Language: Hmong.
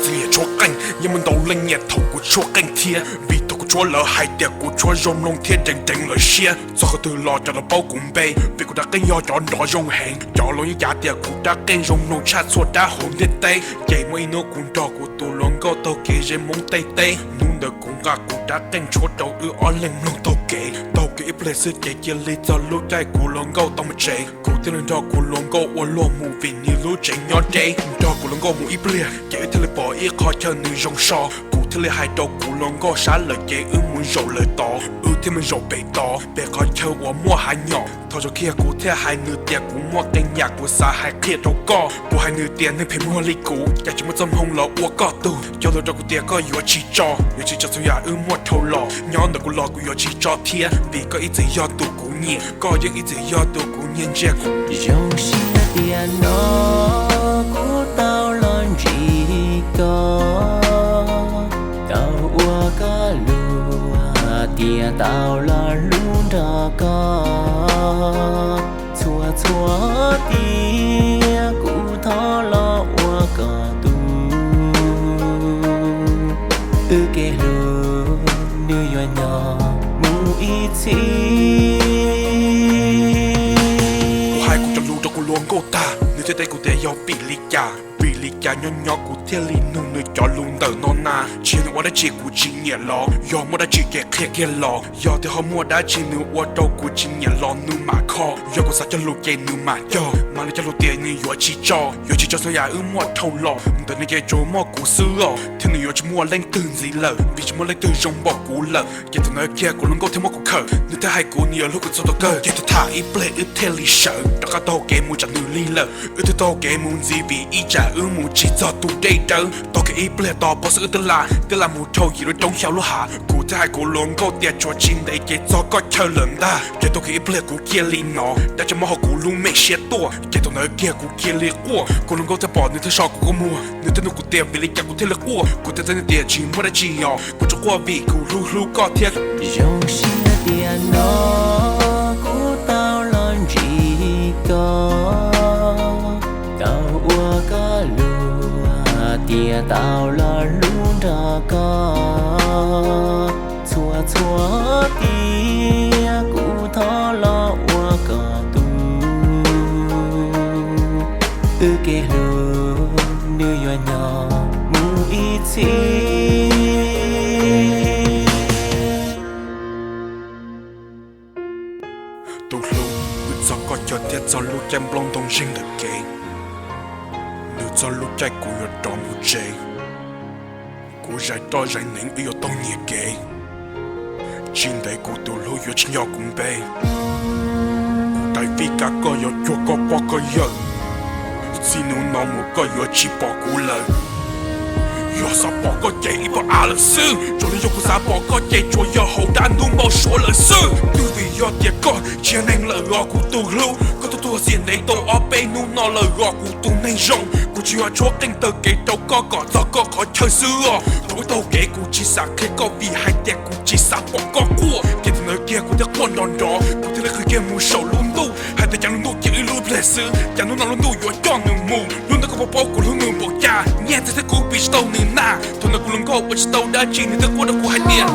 Nyiam tshuab qeej, yeej muaj ntau leej nyiam thaum kuv tshuab qeej thiab, vim thaum kuv tshuab lawv hais tias kuv tshuab zoo mloog thiab deev deev lawv siab. Txog qhov twg los cov no paub kuv npe, vim kuv rab qeej yog cov nrov zoo heev. Cov laus yeej cav tias kuv rab qeej zoo mloog tshaj txhua dab hauv ntiaj teb. Ces muaj ib hnub kuv nrog kuv tus hluas nkauj taug kev ze Hmoob Thaib teb, hnub ntawd kuv nqa kuv rab qeej tshuab rau wb ob leeg mloog taug kev. Taug kev ib pliag xwb ces cia li txog lub caij kuv hluas nkauj tau mus tsev. Kuv thiaj li nrog kuv hluas nkauj ua luag mus vim nws lub tsev nyob deb. Nrog kuv hluas nkauj mus ib pliag ces wb thiaj li pom ib qhov chaw nws zoo so. Kuv thiaj li hais rau kuv hluas nkauj sab lawm ces wb mus zaum lawm tod. Wb thiaj mus zaum pem tod, pem qhov chaw uas muaj hav nyom. Thaum zaum kiag kuv thiaj hais nws tias kuv muaj qee yam kuv xav hais qhia rau koj. Kuv hais nws tias neeg phem muag li kuv cas tsis muaj txoj hmoo los ua koj tug. Cov lus rau kuv tias koj yuav tsis tso, yuav tsis tso txhua yam wb muaj dhau los. Nyob ntawm kuv los kuv yuav tsis tso thiab, vim koj ib txwm yog tus kuv nyiam, koj yeej ib txwm yog tus kuv nyiag ntsia kuv. Zoo siab tias no kuv tau los ntsib koj, tau ua koj luag, tias tau los hlub nrog koj. Txhua txhua tiam kuv thov los ua koj tug, wb kev hlub nws yuav nyob mus ib txhis. Kuv hais kuv cov lus rau kuv hluas nkauj tag, nws thiaj teb kuv tias yog vim li cas, vim li cas nyob nyob kuv thiaj li nug nws cov lus ntawm no na. Tsis yog nws ua dab tsi kuv tsis nyiam los, yog muaj dab tsi ces qhia kiag los. Yog tias ho muaj dab tsi nws ua rau kuv tsis nyiam los nws mam kho, yog kuv xav cog lus ces nws mam cog. Mas nws cog lus tias nws yuav tsis tso, yuav tsis tso txhua yam wb muaj dhau los. Ntawm nws ces tsuas muaj kuv xwb os, thiab nws yuav tsis muaj leej twg ntxiv lawm, vim tsis muaj leej twg zoo npaum kuv lawm. Ces thaum ntawd kiag kuv hluas nkauj thiaj muab kuv khawm, nws thiaj hais kuv nws yuav hlub kuv txog thaum kawg. Ces thaum tham ib pliag wb thiaj li sawv rov qab taug kev mus tsam nws lig lawm. Wb thiaj taug kev mus ntxiv vim ib tsam wb mus tsis txog tus dej dawb. Taug kev ib pliag tos pom xwb wb twb la, twb la mus dhau yim lub roob xyaw lub hav. Kuv thiaj hais kuv hluas nkauj tias tshuav tsis ntev ces txog koj chaw lawm ntag. Ces taug kev ib pliag kuv cia li hnov dab tsi mob hauv kuv lub me siab tuaj. Ces thaum ntawd kiag kuv cia li quaj, kuv hluas nkauj thiaj pom nws thiaj so kuv kua muag, nws thiaj nug kuv tias vim li cas kuv thiaj li quaj. Kuv thiaj teb nws tias tsis muaj dab tsi os, kuv tsuas quaj vim kuv hlub hlub koj thiab. Zoo siab tias no kuv tau los ntsib koj, tau ua koj luag, tias tau los hlub nrog koj. Txhua txhua tiam kuv thov los ua koj tug, wb kev hlub nws yuav nyob mus ib txhis. Tus hlub, wb txog koj chaw thiab txog lub caij nplooj ntoo zeeg ntawm kev, nws txog lub caij kuv yuav rov mus tsev. Kuv zais roj zais neev wb yuav tau nyiag kev, tsis ntev kuv tus hlub yuav tsis nco kuv npe. Kuv daim fij kab koj yuav cuag koj pog koj yawm, txij hnub no mus koj yuav tsis pom kuv lawm. Yog xav pom koj ces ib pog av lawm xwb, tsuas li yog kuv xav pom koj ces tsuas yog hauv dab ntub npau suav lawm xwb. Twb vim yog tias koj tsis yog neeg lawm os kuv tus hlub, koj tuag tuag xiam ntev tau ob peb hnub no lawm os kuv tus neeg zoo. Kuv tsis yog tshuab qeej taug kev rau koj kom txog koj qhov chaw xwb os. Thaum wb taug kev kuv tsis xav qhia koj vim hais tias kuv tsis xav pom koj quaj. Ces thaum ntawd kiag kuv thiaj quaj nrov nrov, kuv thiaj li qw kiag mus saum lub ntuj hais tias cas lub ntuj kiag ib lub pliag xwb, cas hnub no lub ntuj yuav coj nws mus. Hnub ntawd koj puas paub kuv hlub nws npaum cas, nyiaj txiag thiab kuv piv tsis tau nws na. Thaum ntawd kuv hluas nkauj ua tsis tau dab tsi nws thiaj quaj rau kuv hais tias